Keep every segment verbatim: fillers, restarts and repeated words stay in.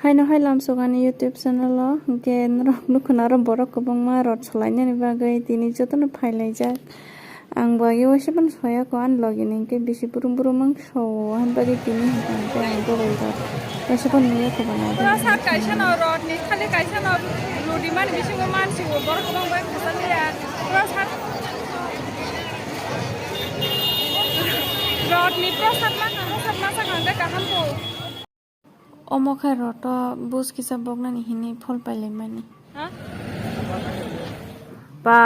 Haino hai lamsok ani YouTube channel o, hwnkhe norok nukho na oro borok kwbangma rot solainani bagwi tini jotono phailaijak. Ang bo age waisa phano soyakho, ani logi ni hwnkhe bisi brum brum wng sio, haini bagwi tini hwnkhe ang bo rot waisa phano nuyakho ba nai. Pura sak kaisa no rot ni, khali kaisa no rudimani bisingo mansi o, borok kwbang bai khasaliya. Pura sak rot ni pura sak ma, sak ma sak hwnkhe kaham kho. Omo khe roto buj kisa boknani hinwi phol pailaimani. Ha? Ba,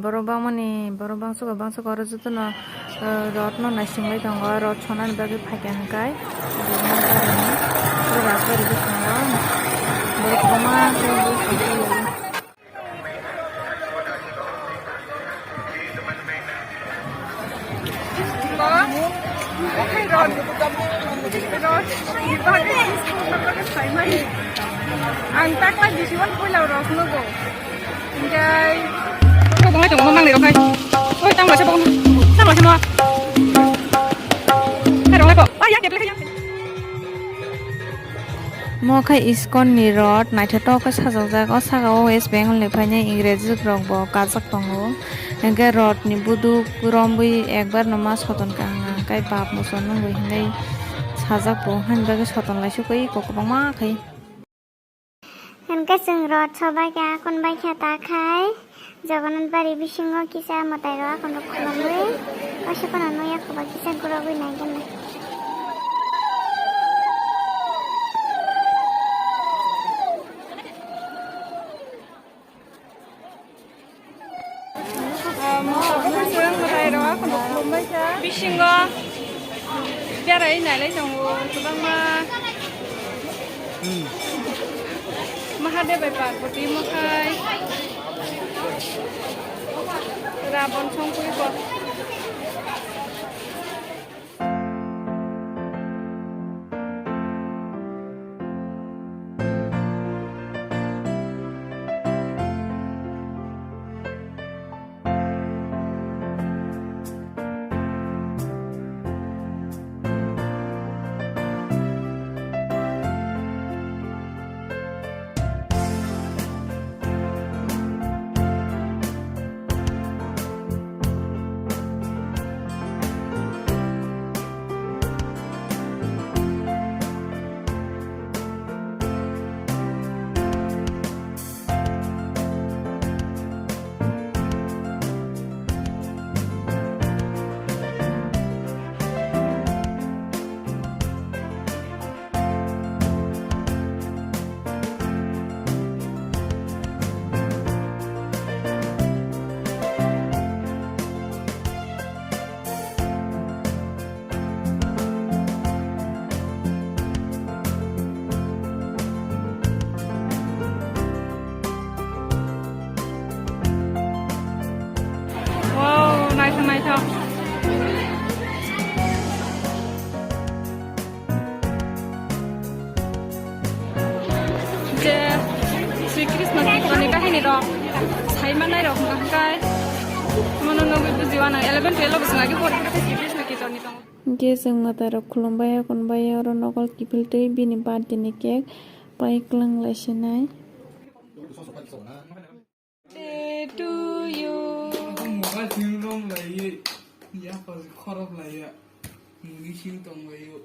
borok bangmani, borok bangsugo, bangsugo oro jotono, eh, rotno naisingwi tongo, rot sonani bagwi phaikha hwnkhe. Borok kwbangma khe buj kisa. Ang takla bisi wal puila rok nugo. Enjoy. Kok bongai tong mang ni rok hai. Oi, tang rasa bong. Tang rasa no. Hai rok hai ko. Ah, ya, ya, ya. Mo khe ISKCON ni rot naithotok khe sajokjak. O saka o West Bengal ni phainai Ingreji rok bo kajak tongo. Hwnkhe rot ni buduk romwi ekbar no ma soton kaham, hwnkhe bap muchung nungwi hinwi sajak bo, haini bagwi soton laisuk oi kok kwbangma khai. Hwnkhe chwng rot sobai kha, akon bai kha ta khai. Jagannath bari bisingo kisa mwtai rok akhunrok khulumwi, waisa phano nui yakho bai kisa gurogwi nai gana. Bisingo berai nailai tongo kwbangma. Mahadev bai Parvati mwtai. Rabon songkuri bo. Wow, naithok, naithok. Je Sri Krishna Kitorni kahini rok sai manai rok hwnkha hwnkhe mono nugwi bujiwano eleven twelve o chwng agi pori Sri Krishna Kitorni tongo. Hwnkhe chwng mwtai rok khulumbai, akonbai oro nokol kiphiltwi bini birthday ni cake pai kwlang lai sinai. Birthday to you. Mobile sing rong lai ye, ya pa khorok lai ya, muni sing tong lai yo.